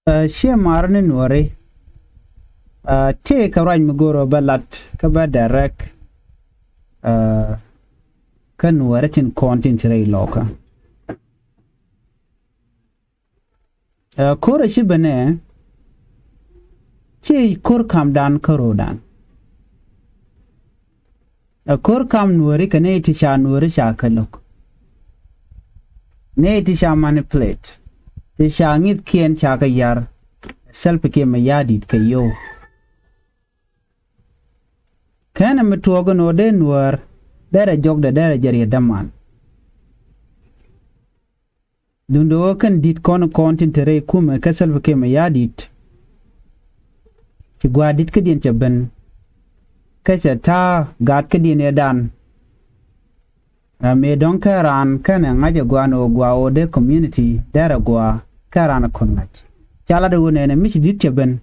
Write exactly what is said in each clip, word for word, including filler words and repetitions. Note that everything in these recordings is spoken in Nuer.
Ɛ, ciɛ mar ni nuɔri. Ɛ, tëë kɛ ruac mi go̱o̱r ɔ bä lat kä bä direct. Ɛ, kä nuɔri tin kɔn tin ti rɛy lɔkä. Ɛ, ko̱r ɛ ci ben ɛ ci ko̱r kamdan kä ro̱o̱dan. Ɛ ko̱r kam nuɔri kɛ nɛy ti ca nuɔri ca kɛ lo̱k. Nɛy ti ca manipulate, ti ca ŋi̱thkiɛn ca kɛ yar. Salva Kiir Mayardit kɛ yio̱w. Kɛnɛ mi tuɔɔk ɛn ɣöö dee nuäär derɛ jɔkdɛ derɛ jɛ riet däman. Duundɛ ɣöö kɛn di̱t kɔn kɔn tin te rɛy kumɛ kä Salva Kiir Mayardit. Ci gua̱a̱r di̱t kädiɛn cɛ ben kä cɛ ta̱a̱ gaat kädiɛn ëëdan. Ɛ mëë dɔ̱ŋ kä raan kɛnɛ ŋa̱c ɛ gua̱a̱r ni ɣöö gua̱a̱r ɣöö dee community derɛ gua̱a̱r kä raan ɛ kɔn ŋa̱c. Ca lat ɛ ɣöö nɛnɛ mi ci di̱t cɛ ben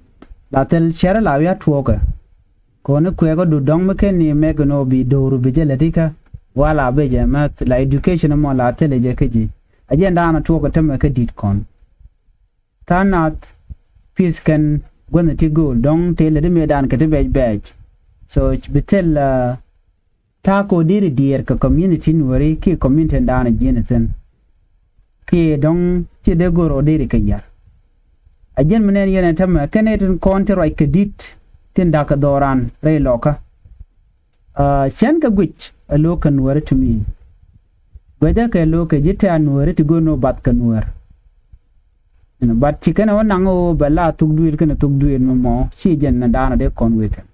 la thil cɛrɛ la wi̱i̱ a tuɔɔkɛ. Kɔn i̱ kuɛɛkä du dɔ̱ŋ mi ken ni mɛk ni ɣöö bi do̱ru bi jɛ lät ikä wala bi jɛ mɛ la education mɔ la thilɛ jɛ kä ji̱. A jɛn daanɔ tuɔɔkɛ tämɛ kä di̱t kɔn. Tha̱a̱ŋ nath pi̱th kɛn guänh ti go̱o̱l dɔ̱ŋ tëë lät imëëdan kɛ ti bɛc bɛɛc. So bi thil ta̱a̱ kɛ ɣöö deri diɛɛr kɛ community nuɔ̱ri kiɛ community daanɔ ji̱n thi̱n. Kiɛ dɔ̱ŋ ci dee go̱o̱r ɣöö deri kɛ yar. A jiɛn mi nɛn yɛn ɛ tämɛ kɛn ɛ tin kɔn ti ruac kɛ di̱t tin da̱k kɛ dhɔran rɛy lɔkä. Cɛn kɛ guic ɛ lo̱o̱k kɛ nuäär ti mi. Guecä kɛ lo̱o̱k kɛ ji̱ tɛ̈r nuäär ti go̱o̱r ni ɣöö bath kɛ nuäär. But ci kɛn ɛ wä naŋ ɣöö bɛ la thuk duëël kɛnɛ thuk duëël mi mɔ ci jɛn ni daanɔ dee kɔn wëë kɛn.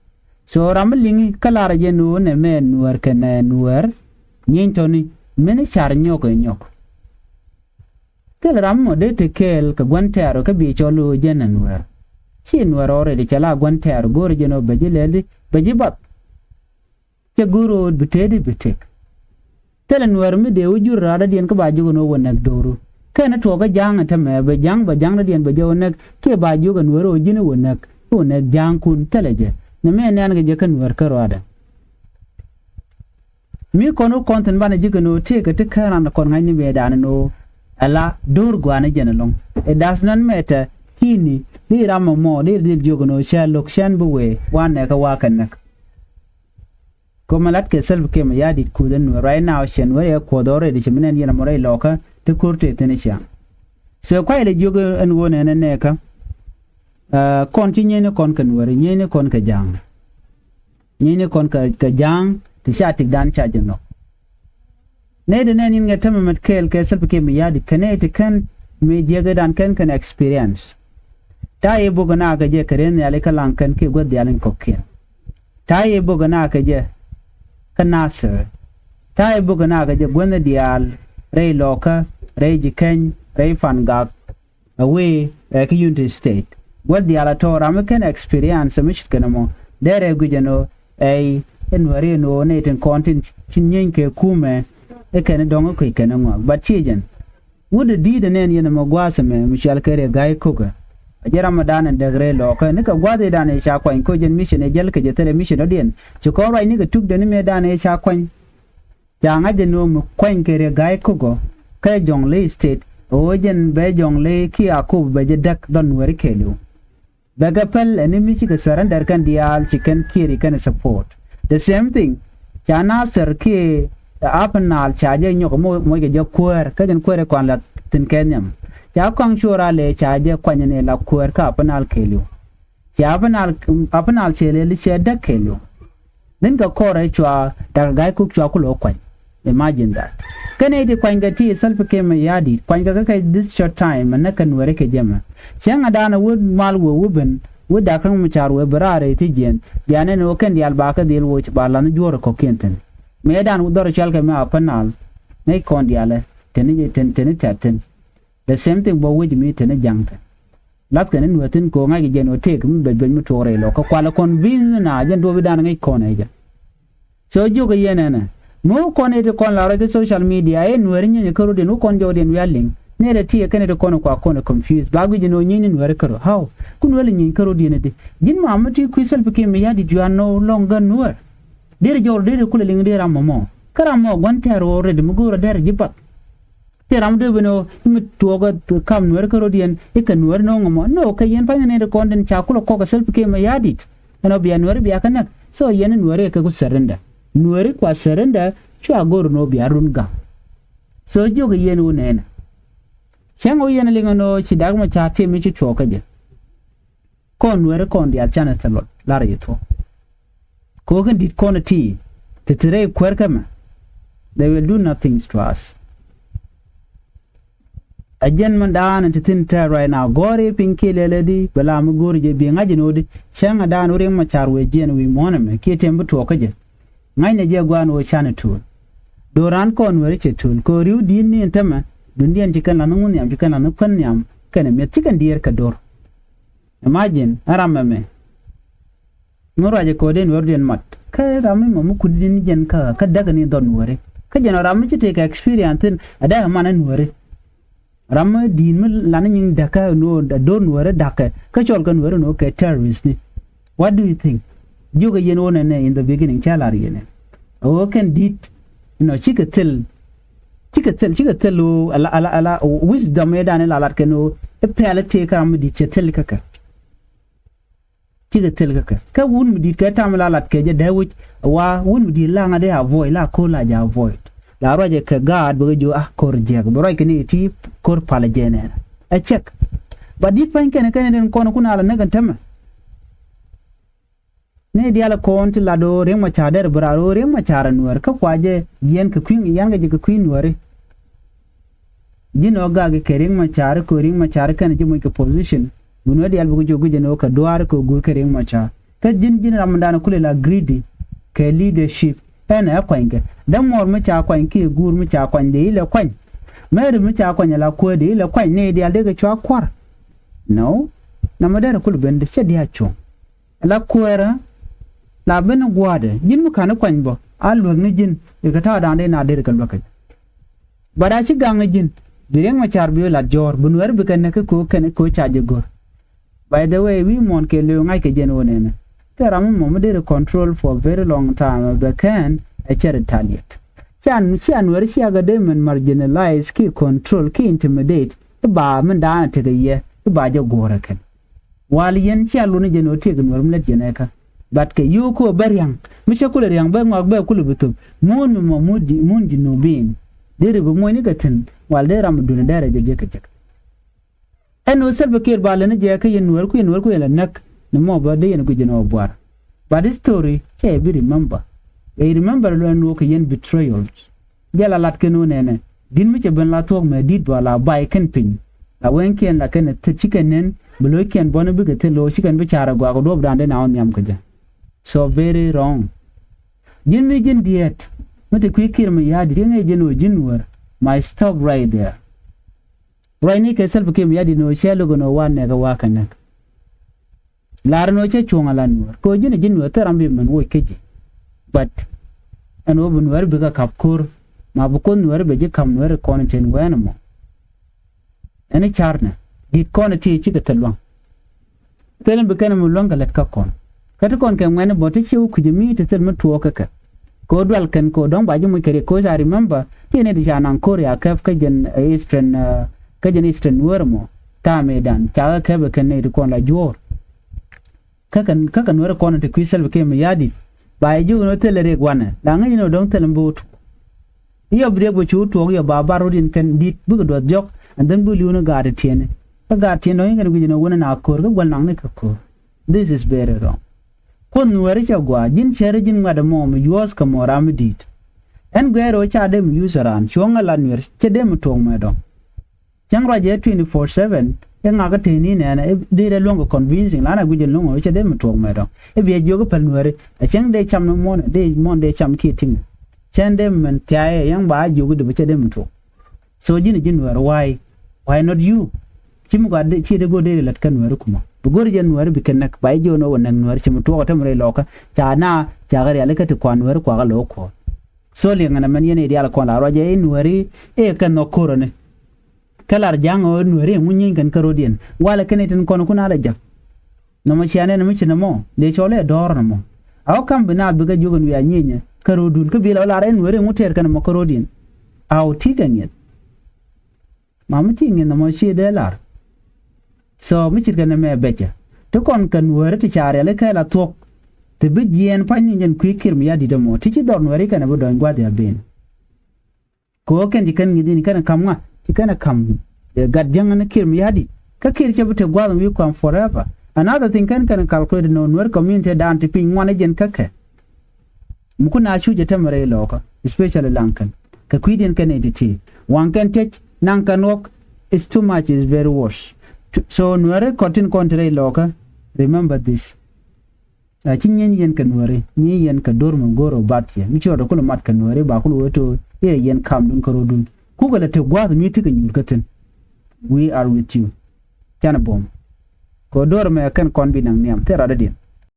So ram mi liŋi kä lar ɛ jɛn ɣöö nɛ mɛ nuäär kɛnɛ nuäär nyieeny tɔ̱ni mini car nyɔk ɛ nyɔk. Thil ram mɔ dee te kɛɛl kɛ gua̱n tɛ̈r kä bi cɔl ɣöö jɛn ɛ nuäär. Ci nuäär already cɛ la gua̱n tɛ̈r go̱o̱rɛ jɛn ɣöö bɛ ji̱ lɛli bɛ ji̱ bath. Cɛ go̱o̱r ɣöö bi tëëdi bi tëk. Thilɛ nuäär mi dee wä jur raadädiɛn kä ba jiök ɛn ɣöö wä näk do̱ru. Kɛn ɛ tuɔɔkä ja̱a̱ŋ ɛ tämɛ bɛ ja̱a̱ŋ bɛ ja̱a̱ŋdädiɛn bɛ jɛ wä näk kiɛ ba jiök ɛ nuäär ɣöö ji̱n ɛ wä näk kä wä näk ja̱a̱ŋkun thilɛ jɛ. Nɛ mɛ nɛn kɛ jɛ kä nuäär kä ruaadɛ. Mi kɔn wä kɔn thi̱n banɛ ji̱ kɛ no̱o̱ tëëkɛ ti kään ran kɔn ŋa̱cni mëëdan no̱o̱. Ala do̱r gua̱a̱n jɛn ɛlɔ̱ŋ. It does not matter ki̱ni di ram mɔ mɔ di dhil jiök no̱o̱ cä lo̱k cän bi wëë wanɛ kɛ wa̱a̱ kɛ näk. Kɔmɛ lat kɛ Salva Kiir Mayardit kuth ɛn nuɛr right now cɛ nuɛr yɛ kuɔth already cɛ mi nɛn yɛn amɔ rɛy lɔkä ti ko̱r tëë thi̱n ciaŋ. So kuay lɛ jiök ɛn ɣöö nɛn ɛnɛɛkä. Kɔn ci nyieeni kɔn kɛ nuɛr nyieeni kɔn kɛ ja̱a̱ŋ. Nyieeni kɔn kɛ ja̱a̱ŋ ti ca tikdan ca jɛ nhɔk. Nɛy ti nɛn in ŋɛ tämɛ mɛt kɛɛl kɛ Salva Kiir Mayardit kɛ nɛy ti kɛn mi jiäk idan kɛn kɛn experience. Ta̱a̱ i̱ buk ina kɛ jɛ kɛ rɛn nhiali kä laŋ kɛn kiɛ guäth diaal in kɔ̱kiɛn. Ta̱a̱ i̱ buk ina kɛ jɛ kä Nasir. Ta̱a̱ i̱ buk ina kɛ jɛ guänh diaal rɛy lɔkä rɛy ji̱ keny rɛy pan gak. Away ɛ kä Unity State guäth diaal a tɔ̱ ram mi kɛn experience mi cut kɛn ɛmɔ derɛ guic ɛn ɣöö ɛy in wä ri ɛn ɣöö nɛy tin kɔn tin ci nyieeny kɛ kumɛ. I̱ kɛn i̱ dɔ̱ŋ i̱ kui̱c kɛn i̱ ŋɔak but ci jɛn wut i̱ di̱i̱t ɛnɛn yɛn ɛmɔ gua̱a̱th ɛmɛ mi cual kɛ Riek Gai Kokä. A jɛ ram mi dan ɛn däk rɛy lɔɔkä nikɛ gua̱a̱th i̱ dan i̱ ca kuany koc jɛn mission i̱ jäl kɛ jɛ thilɛ mission ɔ̱diɛn ci kɔn ruac nikɛ tuk dɛn i̱ mëë dan i̱ ca kuany. Ca ŋa̱c jɛ ni ɣöö mi kuany kɛ Riek Gai Kokä kä Jonglei State ɣöö jɛn bɛ Jonglei kiɛ Akobo bɛ jɛ däk dhɔn nuɛri kɛɛliw. Bɛ kɛ päl ɛn mi cikɛ surrender kɛn diaal ci kɛn Kiir kɛn support. The same thing ca Nasir kiɛ Upper Nile ca jɛ nyɔk moc kɛ jɛ kuäär kä jɛn kuäär kɔn la thi̱n kɛ nhiam. Ca kɔaŋ cuɔr alɛ ca jɛ kuany ni la kuäär kä Upper Nile kɛɛliw. Ca Upper Nile, Upper Nile cɛ lɛli cɛ däk kɛɛliw. Min kɛ kɔrɛ cua Riek Gai Kok cua kulɛ kuany. Imagine that. Kɛn iti kuany kɛ ti Salva Kiir Mayardit kuany kɛ kɛ kɛ this short time mɛ näk kɛ nuɛri kɛ jɛmɛ. Cäŋ a daanɛ wä mal wee wä ben wä dak räŋ mi car wee bi raar iti jiɛn. Bianɛ ni wä kɛn diaal ba kɛ dhil woc ba lath ni juɔ̱ɔ̱r kɔ̱kiɛn thi̱n. Mëë dan wä dhɔr cual kɛ mɛ Upper Nile. Ŋäc kɔn diaalɛ teni teni tɛt thi̱n. The same thing bä wec mi teni ja̱ŋ thi̱n. Lathkɛ ni nuäär thi̱n ko̱ ŋa̱c kɛ jɛn ɣöö tëëk mi bɛc bɛc mi tuɔɔk rɛy lɔ kä kualɛ kɔn bi̱i̱n na jɛn duɔ̱ɔ̱p i̱ dan ŋäc kɔn ɛ jɛ. So jiök i̱ yɛn ɛnɛ mi wä kɔn iti kɔn la rɔ ti social media i̱ nuäär nyieeny kä ro̱diɛn wä kɔn jɔwdiɛn wiaa liŋ. Nɛɛrɛ ti ɛ kɛn iti kɔn kuak kɔn ɛ confuse ba guic jɛn ɣöö nyieeny ni nuäär kä ro̱ how ku nuäär li nyieeny kä ro̱diɛn iti. Ji̱n ma mi ti kui̱ Salva Kiir Mayardit you are no longer nuäär. Deri jɔwr deri kulɛ liŋ deri ram mɔmɔ kä ram mɔ gua̱n tɛɛr ɣöö rɛt mi go̱o̱rä dɛr ji̱ bath. Ti ram dee ben ɣöö mi tuɔɔkä kam nuäärä kä rɔ̱diɛn i̱ kɛ nuäärä ni ɣöö ŋɔmɔ ni ɣöö kɛ yɛn pa̱ny ni nɛy ti kɔn tin ca kulɛ kɔk kɛ Salva Kiir Mayardit. Ɛn ɣöö bia nuäärä bia kä näk. So yɛn nuäärä kɛ ku surrender. Nuäärä kua surrender cua go̱r ni ɣöö bia run gaŋ. So jiök yɛn ɣöö nɛnɛ. Cäŋ ɣöö yɛn liŋ ɛn ɣöö ci Dak Macar tëë mi ci cuɔɔk kä jɛ. Kɔn nuäärä kɔn diaal canɛ thil luɔt lar yɛ thuɔ̱k. Kɛ ɣöö kɛn di̱t kɔn ɛ ti ti ti rɛy kuäär kä mɛ. They will do nothing to us. Ɛ jɛn mɛn daanɛ ti thi̱n tɛɛr right now gɔ̱ri piny kiɛ lɛlɛ di bɛ la mi go̱o̱ri jɛ bi ŋa̱c jɛ ni ɣöö di cäŋ ɛ daanɛ wä Riek Macar wee jiɛn wi̱i̱ muɔ̱ɔ̱n ɛmɛ kiɛ tɛm bi tuɔɔk kä jɛ. Ŋa̱cnɛ jɛ gua̱a̱n ɣöö canɛ tuul. Do̱ran kɔn nuäärä cɛ tuul kɛ ɣöö ri̱w di̱i̱t ni ɛn tämɛ. Duundiɛn ci kɛn la̱th ni ŋun nhiam ci kɛn la̱th ni kuän nhiam kɛnɛ mi̱eth ci kɛn diɛɛr kɛ do̱r. Imagine ɛ ram ɛmɛ. Mi ruacɛ kɛ ɣöö dee nuäärä diɛn mat kä ram mi mɔ mi kut di̱t ni jɛn kä kä däk ni dhɔr nuäärä. Kä jɛn ɔ ram mi ci tëëkɛ experience thi̱n ɛ dee ɛ man ɛ nuäärä. Ram mi di̱i̱t mi lan ni nyiŋ däkä ni ɣöö do̱r nuäärä da̱kɛ kä cɔl kɛ nuäärä ni ɣöö kɛ terrorist ni. What do you think? Jiökɛ yɛn ɣöö nɛnɛ in the beginning cä lar yɛn ɛ ɣöö kɛn di̱t. Inɔ cikɛ thil cikɛ thil cikɛ thil ɣöö ala ala ala wisdom ëë dan ila lat kɛn ɣöö i̱ pɛl i̱ tëë kä ram mi di̱t cɛ thil kä kɛ. Cikɛ thil kä kɛ kä wun mi di̱t kɛ tam la lat kɛ jɛ dee wi̱c. Wa wun mi di̱t la ŋa dee avoid la ko̱r la jɛ avoid. La ruacɛ kɛ gaat bɛ kɛ jiö a ko̱r jiɛk bɛ ruac kɛ ni ti ko̱r palɛ jɛ nɛn. Ɛ cɛk. Ba di̱t pa̱ny kɛn kɛn den kɔn kun ala näk ɛn tämɛ. Ni diaal kɔn ti lat ɣöö Riek Macar derɛ bi raar ɣöö Riek Macar ɛ nuäär kä kua jɛ yɛn kɛ kui̱ yɛn kɛ jɛ kɛ kui̱ nuääri. Ji̱n ɔ gak kɛ Riek Macar kɛ Riek Macar kɛn ji̱ moc kɛ position. Bi nuäär diaal bi kɛ jiök guic ɛn ɣöö kɛ duaar kɛ ɣöö guur kɛ Riek Macar kä ji̱n ji̱n ramdan kulɛ la greedy kɛ leadership. Ɛn ɛ kuanykɛ dämuɔɔr mi ca kuany kiɛ guur mi ca kuany dee ilɛ kuany. Mɛri mi ca kuany ala kuäär dee ilɛ kuany ni diaal dee kɛ cua kua̱r. No. Namɔ derɛ kul ben dee cɛ diaal cuɔ̱ŋ. La kuäärä la ben gua̱a̱dɛ ji̱n mi ka̱n kuany bä a luäk ni ji̱n. Ikɛ ta̱a̱ da̱a̱n dee na der kɛ luäk kɛ. But a ci gaŋ ni ji̱n bi Riek Macar bi lat jɔ̱ɔ̱r bi nuɛɛr bikɛ näk kä ko̱ kɛn ko̱ ca jɛ go̱r. By the way wi̱i̱ muɔ̱ɔ̱n kɛ lëë ŋa̱ckɛ jɛn ɣöö nɛnɛ kɛ ram mi mɔ mi deri control for a very long time bɛ kɛn ɛ cɛ retaliate. Cian cia nuɛɛr cia kɛ dee mɛn marginalize ki control ki intimidate i̱ ba min daanɛ tekɛ yɛ i̱ ba jɛ guɔ̱ɔ̱rɛ kɛn. Wal yɛn cia luni jɛn ɣöö tiek nuɛɛr mi lät jɛn ɛkä. But kɛ yio̱o̱k kä ɣöö bä ria̱ŋ mi cä kulɛ ria̱ŋ bä ŋɔak bä kulɛ bi thop. Muun mi mɔ mun ji̱ mun ji̱ nu bi̱i̱n deri bi muɔ̱cni kɛ thi̱n wal dee ram mi duni dɛrɛ jɛ jek kɛ jek. Ɛn ɣöö Salva Kiir ba lɛn jɛ kä yɛn nuɛɛr ku yɛn nuɛɛr ku yɛn lɛ näk ni mɔ bä dee yɛn guic jɛn ɣöö buar. But this story cɛ yɛ bi remember. Ɛ remember luɛn nuɔɔk kɛ yɛn betrayals. Jɛ la lat kɛn ɣöö nɛnɛ di̱t mi cɛ ben la thuɔ̱k mɛ di̱t bä la bay kɛn piny. La wɛŋkiɛn la kɛn thil ci kɛn nɛn bi lo̱ckiɛn bɔni bikɛ thil lo̱c ci kɛn bi ca̱r ɛ guak ɛ duɔ̱ɔ̱pdan dee na ɣän nhiam kɛ jɛ. So very wrong. Ji̱n mi ji̱n diɛɛt mi ti kui̱ Kiir Mayardit riŋ ɛ ji̱n ɣöö ji̱n nuäär. My stop right there. Ruacni kɛ Salva Kiir Mayardit ni ɣöö cɛ lo̱k ɛn ɣöö wa nɛk ɛ wa kɛ nɛk. Lar ɛn ɣöö cä cuɔ̱ŋ ala nuäär kɛ ɣöö ji̱n ɛ ji̱ nuäär thil ram bi mɛn woc kä ji̱. But ɛn ɣöö bi nuäär bikɛ ka̱p ko̱r ma bi koth nuäär bɛ ji̱ ka̱p nuäär kɔn tin wɛɛn ɛmɔ. Ɛn i̱ carnɛ di̱t kɔn ɛ ti cikɛ thil lua̱ŋ. Thil in bi kɛn ɛmɔ luäŋ kɛ lät kä kɔn kä ti kɔn kɛ ŋuɛ̈ni bä ti ci wä kui̱c ɛmi ti thil mi tuɔɔk kä kɛ. Kɛ ɣöö dual kɛn kɛ ɣöö dɔ̱ŋ ba ji̱ muc kɛ riɛk kɛ ɣöö ca remember ti nɛy ti ca naŋ ko̱r ya kɛp kä jɛn Eastern kä jɛn Eastern wär ɛmɔ. Ta̱a̱ mëëdan ca ɣä kɛp ɛ kɛn nɛy ti kɔn la juɔ̱ɔ̱r. Kä kɛn kä kɛn wär ɛ kɔn ti kui̱ Salva Kiir Mayardit ba yɛ jiök ni ɣöö thilɛ riɛk wanɛ la ŋäc ni ɣöö dɔ̱ŋ thilɛ mi bi wä tuɔɔk. Yɔ bi riɛk bɛ cu tuɔɔk yɔ ba bar rot in kɛn di̱t bikɛ duɔth jɔk. And then bi li̱w ni gaat ti tiɛni kä gaat tiɛn dɔ̱ŋ in kɛn guic ni ɣöö wänɛ na ko̱r kä guäl naŋni kɛ ko̱r. This is very wrong. Kuoth nuääri cɛ gua̱a̱ ji̱n cäri ji̱n ŋuɛ̈t ɛmɔ mi yuɔ̱ɔ̱th kɛ mɔ ram mi di̱i̱t. Ɛn guɛɛr ɣöö ca dee mi yuth ɛ raan cuɔ̱ŋ ɛ la nuɛr cɛ dee mi tuɔɔk mɛ dɔ̱ŋ. Cäŋ ruac ɛ twenty four seven i̱ ŋakä tëëni nɛɛnɛ i̱ dee rɛ luäŋ kɛ convincing lanɛ guic ɛ luäŋ ɣöö cɛ dee mi tuɔɔk mɛ dɔ̱ŋ. I̱ biɛ jiök i̱ päl nuääri ɛ cäŋ dee cam ni muɔ̱ɔ̱n ɛ dee muɔ̱ɔ̱n dee cam kiɛ ti̱ŋ. Cɛn dee mɛn thia̱a̱ ɛ yäŋ ba jiök i̱ dee bi cɛ dee mi tuɔɔk. So ji̱n ji̱ nuɛɛr why why not you? Ci mi gɔaa ci dee go̱o̱r dee ri lät kä nuɛɛri kumä bi go̱o̱r jɛ nuɛɛri bi kɛ näk ba ji̱ ji̱ ɣän ɣöö wä näk nuɛɛri ci mi tuɔɔk ɛ tämɛ rɛy lɔkä. Ca na ca kɛ rialikä ti kuan nuɛɛri kuakä lo̱k kuɔ̱ɔ̱r. So liɛŋ ɛn ɛmɛn yɛn i̱ diaal kɔn la ruac ɛ i̱ nuɛɛri i̱ kɛ nhɔk ko̱räni. Kä lar ja̱ŋ ɣöö nuɛɛri ɛŋu nyieeny kɛn kä ro̱diɛn walɛ kɛn i̱ tin kɔn kun alɛ jäk. Nɔmɔ cia nɛn mi ci nɔmɔ dee cɔl i̱ ɛ dɔ̱ɔ̱r nɔmɔ. A wä ka̱m bi naath bikɛ jiök ɛn wiaa nyienyɛ kä ro̱dun kä bi lɛ wä lar ɛn weri ɛŋu tɛɛr kɛn ɛmɔ kä ro̱diɛn. A wä ti̱i̱ kɛ ŋiɛth. Ma mi ti ŋi̱n nɔmɔ ci dee lar. So mi ce̱tkɛ nɛmɛ bɛcɛ ti kɔn kɛ Nuääri ti ca riali kɛɛl a thuɔ̱k. Ti bi jiɛɛn pa̱ny ni jɛn kui̱ Kiir Mayardit ɛmɔ ti ci dhɔr Nuääri kɛn ɛ bi dɔ̱ny gua̱th ya ben. Kɛ ɣöö kɛn ci kɛn ŋi̱th in kɛn ɛ ka̱m ŋa ci kɛn ɛ ka̱m gat jäŋä ni Kiir Mayardit. Kä Kiir cɛ bi te gua̱th wi̱i̱ kua̱m forever. Another thing kɛn kɛn ɛ calculate nɔ Nuäär community dan ti piny ŋuan ɛ jɛn kä kɛ. Mi kun a cu jɛ tɛmɛ rɛy lɔkä especially Laŋkɛn kɛ kui̱diɛn kɛn ɛ ti ti waŋ kɛn tiec naŋ kɛn wok. Is too much, is very worse. So Nuääri kɔtin kɔn ti rɛy lɔkä. Remember this. A ci nyieny yɛn kɛ Nuääri nyieny yɛn kɛ do̱r mi go̱o̱r ɔ bath yɛ mi ci rɔɔdɛ kulɛ mat kɛ Nuääri ba kulɛ wee to̱o̱ iɛ yɛn kamdun kä ro̱dun kukɛ lɛ te gua̱a̱th mi ti kɛ nyuur kä thi̱n. We are with you. Canɛ buɔ̱m kɛ do̱r mɛ kɛn kɔn bi naŋ nhiam thil radɔ̱diɛn.